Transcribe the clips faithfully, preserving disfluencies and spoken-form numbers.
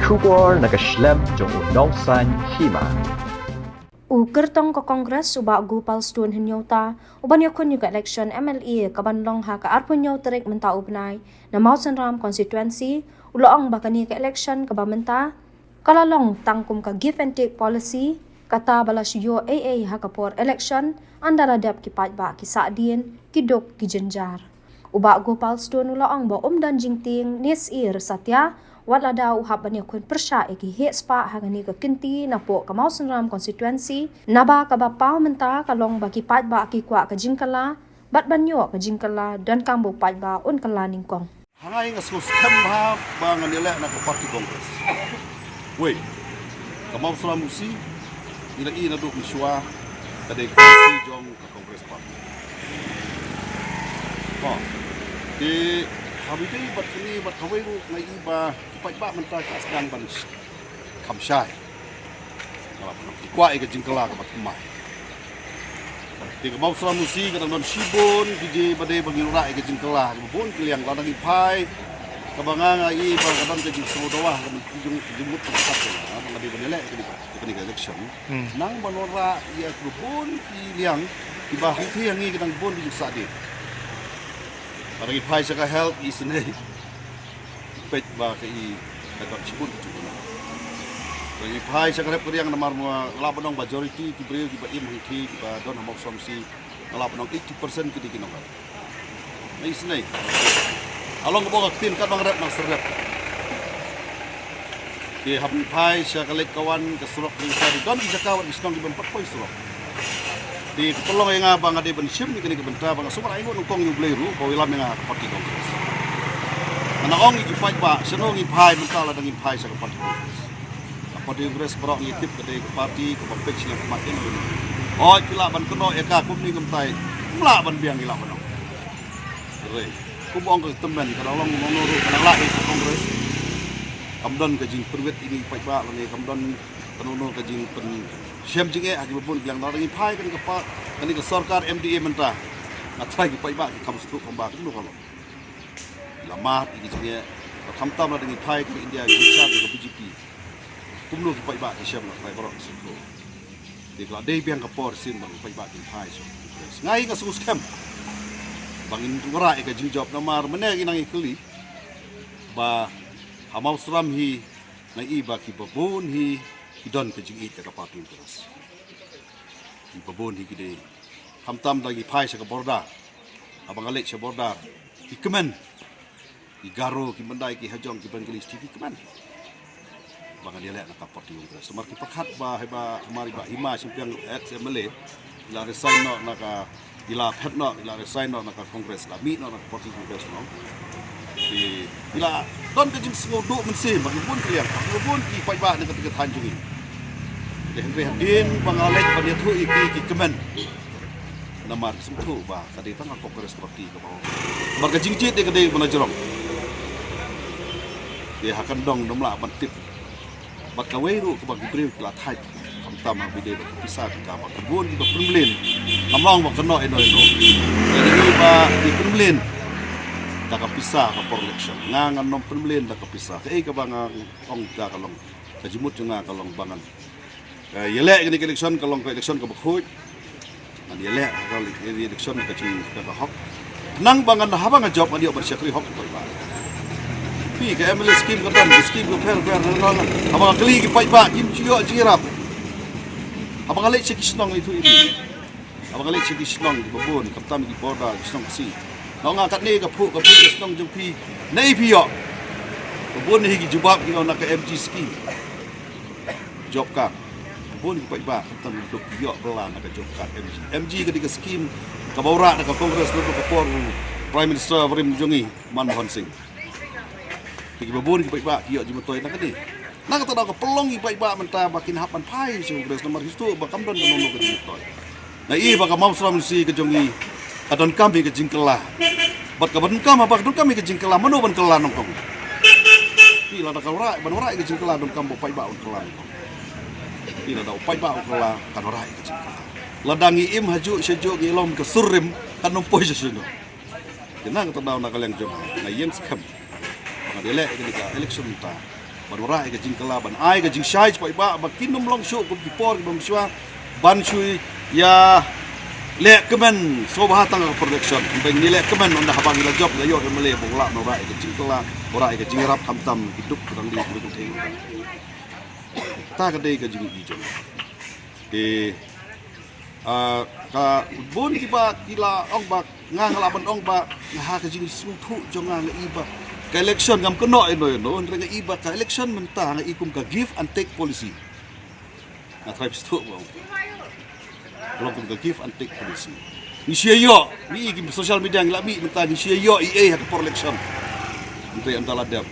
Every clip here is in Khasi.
Khubor na ka shlem jong u nongsan hima. U kyrtong ka Congress u Bah Gopal Stone Hynñiewta, u ban ïakhun ïa ka election M L A ka ban long ha ka arphew hynñiew tarik mynta u bnai na Mawsynram constituency, u la ong ba kane ka election kaba mynta ka la long tang kum ka give and take policy, kata ba la shu ïoh ei ei ha ka por election, ynda la dep ki paidbah ki sahdien, ki duk ki jynjar. U Bah Gopal Stone u la ong ba um don jingtieng ne syier satia, wat lada u hap ban ïakhun pyrshah ïa ki heh spah ha kane ka kynti napoh ka Mawsynram constituency, naba kaba paw mynta ka long ba ki paidbah ki kwah ka jingkylla, bad ban ïoh ka jingkylla donkam ba u paidbah un kylla nyngkong. Ha nga, nga sngewskhem bha ba ngan ïaleh na ka party Congress. Wei, ka Mawsynram C C, ngi la ïohi naduh mynshuwa ka dei ka party jong ka Congress Party. Te ha kaba ïadei bad kane bad kawei ruh nga ïohi ba ki paidbah mynta ki sdang ban kham shai. Ki kwah ïa ka jingkylla kaba thymmai. Te ka Mawsynram C C ka dang don shibun ki jaka ba dei ba ngin wanrah ïa ka jingkylla ha kiba bun ki liang, lada ngi phai, kaba nga nga ïohi ba ka don ka jingsngewdawa ha ka mynsiem jong, jingmut jong ka party, ba nga dei ban ïaleh ïa kane ka election. Nang ban wanrah ïa kiba bun ki liang kiba hangthie ha ngi ka dang bun ki jingsahdien. Lada ngi phai sha ka health, isynei. Peit ba ka i ka dang shibun ki jingkynnoh. Lada ngi phai sha ka rep ka riang, namar ma nga lah ban ong majority ki briew kiba im hangthie kiba don ha Mawsynram C C, nga lah ban ong eighty percent ki dei ki nongrep. Ngi isynei. Ka long kaba ka ktien, katba ngi rep nang syrep. Te haba ngi phai sha ka leit ka wan ka surok, ngi phai, don ki jaka wat ki shnong kiba ym pat poi surok. Te ka pynlong ïa nga ba nga dei ban shim ïa kane ka bynta, ba nga sngewbha ai nguh nyngkong ïa U Blei ruh ba u ïalam ïa nga ha ka party Congress. Nga ong ïa ki paidbah, shano ngi phai mynta lada ngim phai sha ka party Congress? Ka party Congress baroh ngi tip ka dei ka party kaba peit shiliang khmat ïa ngi. Hooid, ki lah ban kynnoh ïa ka kumne kumtai, ym lah ban biang, ngi lah ban ong. Hooid. Kumba ong ka tymmen, ka dang long mano ruh ka dang lah ïa ka Congress. Kam don ka jingpynwit ïa ngi paidbah lane kam don kano kano ka jingpynshem jingeh ha kiba bun ki liang. Lada ngi phai kane ka pa, kane ka sorkar M D A mynta, nga tharai ki paidbah ki kham sngewthuh kumba kumno ka long. Ki la mad ïa ki jingeh. Bad khamtam lada ngi phai ka India, ki jingshad ïa ka B J P. Kumno ki paidbah ki shem, nga tharai baroh ki sngewthuh. Te ka la dei biang ka por shisien ba ki paidbah kin phai sha Congress. Nga ïa nga sngewskhem ba ngin wanrah ïa ka jingjop, namar mynne ngi nang ïakylli ba ha Mawsynram hi nga ïohi ba kiba bun hi ki don ka jingïeit ïa ka party Congress. Kiba bun hi ki dei, khamtam da ngi phai sha ka border. Haba nga leit sha border, ki kmen. Ki Garo, ki Mandai, ki Hajong, ki Bengali, ki kmen ba ngan ïaleh na ka party Congress. Namar ki pyrkhat ba haba, haba i Bah Hima Shynrang, ex M L A, i la resign noh na ka, i la phet noh, i la resign noh na ka Congress, la mih noh na ka party Congress noh. Te i la don ka jingsngewduh mynsiem ha kiba bun ki liang, ha kiba bun ki paidbah na kata ka thaiñ jong ngi. Te hynrei hadien ba nga leit ban ïathuh ïa ki, ki kmen. Namar ki sngewthuh ba ka dei tang ka Congress party kaba ong. Namar ka jingjied ka dei ba la jrong. Te ha ka dong ym lah ban tip. Bad kawei ruh kaba ki briew ki la thait, khamtam ha kaba ïadei bad ka pisa, ka ba ki bun kiba pynmlien. Ngam ong ba kynnoh ino ino. Ki ba ki pynmlien da ka pisa ha ka por election. Nga ngan nym pynmlien da ka pisa. Kaei kaba nga ong, ka long, ka jingmut jong nga ka long ba ngan, eh, ïaleh kane ka election, ka long ka election kaba khuid. Ngan ïaleh ha ka election ka jing, ka, ka hok. Nang ba ngan, haba nga jop ngan ïoh ban shakri hok. Phi, ka M L A scheme ka don, ka scheme ka pher pher, haba nga kylli ki paidbah kim ju ïoh jingïarap. Haba nga leit sha ki shnong itu ini. Haba nga leit sha ki shnong kiba bun, khamtam ki border, ki shnong Khasi. Nga ong nga katne ka phuh, ka phuh ka shnong jong phi. Naei phi ïoh? Ba bun hi ki jubab ki ong na ka M G scheme. Job card. Bun ki paidbah khamtam ki duk ki ïoh bylla na ka job card M G. M G ka dei ka scheme kaba wanrah da ka Congress naduh ka por u Prime Minister barim jong ngi, Manmohan Singh. Te kiba bun ki paidbah ki ïoh jingmyntoi na kane. Na kata daw ka pynlong ki paidbah mynta ba kin hap ban phai sha Congress namar ki sngewthuh ba kam don kano kano ka jingmyntoi. Nga i ba ka Mawsynram C C ka jong ngi ka donkam ïa ka jingkylla. Bad kaba donkam, haba ka donkam ïa ka jingkylla, mano ban kylla nyngkong? Phi, lada ka wanrah, ban wanrah ïa ka jingkylla donkam ba u paidbah un kylla nyngkong. Phi, lada u paidbah u kylla, kan wanrah ïa ka jingkylla. Lada ngi im hajuh shajuh, ngi long ka sur rim, kan nym poi sha shano. Te na kata daw na ka liang jong nga, nga ïeng skhem ba ngan ïaleh ïa kane ka election mynta. Ban wanrah ïa ka jingkylla, ban ai ka jingshai sha ki paidbah ba kin ym long shuh kum ki por kiba mynshwa ban shu ïaleh kmen sngewbha tang ha ka por election. Ban ïaleh kmen ynda haba ngi la jop la ïoh MLA ba u lah ban wanrah ïa ka jingkylla, wanrah ïa ka jingïarap khamtam ki duk ki rangli ki duk ki thei. Kata ka dei ka jingïohi jong nga. Te ah, ka bun kiba ki la ong ba nga, nga lah ban ong ba nga ha ka jingsngewthuh jong nga, nga i ba ka election ngam kynnoh ïano ïano, hynrei nga i ba ka election mynta nga i kum ka give and take policy. Nga try pistol ba ong, long kum ka give and take policy. Ngi shu ïoh, ngi i ki social media ngi la mih mynta, ngi shu ïoh i ei ha ka por election. Hynrei ynda la dep,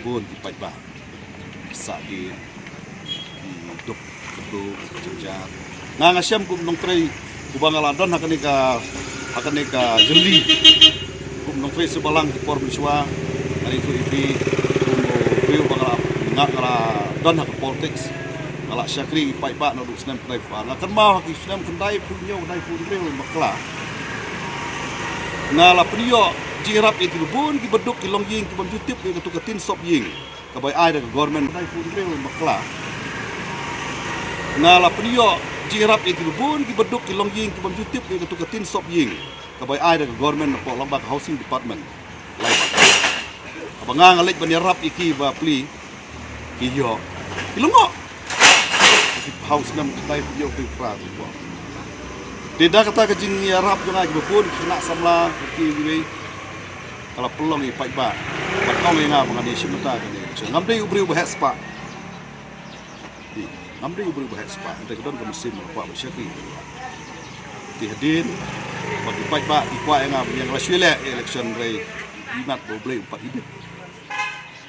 bun ki paidbah ki sah ki, ki duk, ki duk, ki jynjar. Nga, nga shem kum nongtrei uba nga la don ha kane ka, ha kane ka jylli, kum nongtrei sngewbha lang ki por mynshwa. Nga la ïathuh ïa phi kum u briew uba nga la, nga, nga la don ha ka politics. Nga la shakri ïa ki paidbah naduh snem khyndai phew ar. Nga kynmaw ha ki snem khyndai phew hynñiew, khyndai phew hynriew bakla, nga la pynïoh jingïarap ïa kiba bun kiba duk, ki longïing kibym ju tip ïa katu ka tin sop ïing kaba ai da ka government. Khyndai phew hynriew bakla, nga la pynïoh jingïarap ïa kiba bun kiba duk, ki longïing kibym ju tip ïa katu ka tin sop ïing kaba ai da ka government hapoh lyngba ka housing department. Haba nga, nga leit ban ïarap ïa ki ba plie, ki ïoh, ki lyngngoh. Ki pynhaw snem khyndai phew hynñiew, phew phra ki pynhaw. Te da kata ka jingïarap jong nga, kiba bun ki khynnah samla kiwei, ka la pynlong ïa ki paidbah ban ong ïa nga ba ngan ïashim bynta ha kane ka election. Ngam dei u briew ba heh spah. Ngam dei u briew ba heh spah, hynrei ka don ka mynsiem ba kwah ban shakri. Te hadien ba ki paidbah ki kwah ïa nga ba nga la shu leh election, hynrei imat ba U Blei um pat ibit.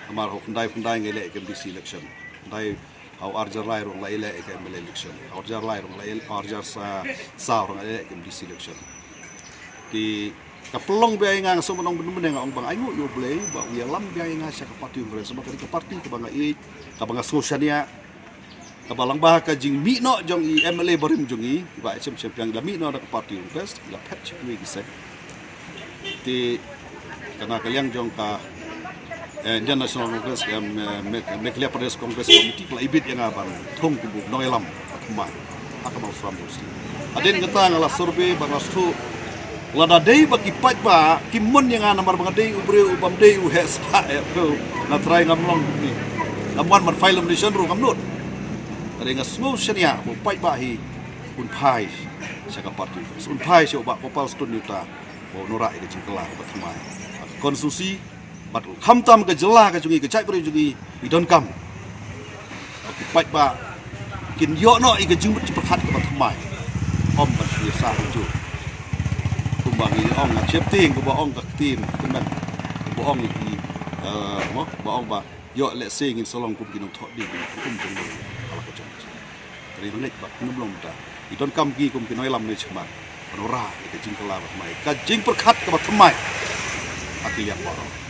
Namar ha u khyndai phew khyndai nga ïaleh ïa ka MDC election. Khyndai, ha u ar hajar lai ruh nga la ïaleh ïa ka MLA election. Ha u ar hajar lai ruh nga la ïaleh, ar hajar saw ruh nga la ïaleh ïa ka MDC election. Te ka pynlong biang ïa nga, nga sngewbha ban ong bynta, nga ong ba nga ainguh ïa U Blei ba u ïalam biang ïa nga sha ka party Congress, namar kane ka party kaba nga ïeit, kaba nga sngew shaniah, kaba lyngba ka jingmih noh jong i MLA barim jong i, i Bah H M Syiemlieh, i la mih noh da ka party Congress, i la phet sha kiwei ki seng. Te kane ka liang jong ka, eh, Indian National Congress, em, eh, Me-, Meghalaya Pradesh Congress Committee ka la ibit ïa nga ban thung kum u nongïalam ba thymmai ha ka Mawsynram Constituency. Hadien kata nga la survey ba nga sngewthuh, lada dei ba ki paidbah kim mon ïa nga namar ba nga dei u briew u bym dei u heh spah, eh, u briew, nga trai ngam long kumne. Ngam wan ban file nomination ruh ngam nud. Hynrei nga sngew shaniah ba u paidbah hi un phai sha ka party, un phai sha u Bah Gopal Stone Iewta, ba un wanrah ïa ka jingkylla kaba thymmai ha ka constituency bad khamtam ka jylla ka jong ngi, ka jaitbynriew jong ngi, i donkam ba ki paidbah kin ïoh noh ïa ka jingmut jingpyrkhat kaba thymmai. Ym ban shu ïa sah hynjuh kumba ngi ong, nga sheptieng kaba ong ka ktien ka tymmen, kaba ong ïa ki, eh, mo, ba ong ba ïoh lehse ngin sa long kum ki nongthoh ding, kum jong ngi ha la ka jong ka jylla. Hynrei nga ngeit ba kin ym long kumta. I donkam ki kum ki nongïalam nongïalam shakhmat ban wanrah ïa ka jingkylla ba thymmai, ka jingpyrkhat kaba thymmai ha ki liang baroh.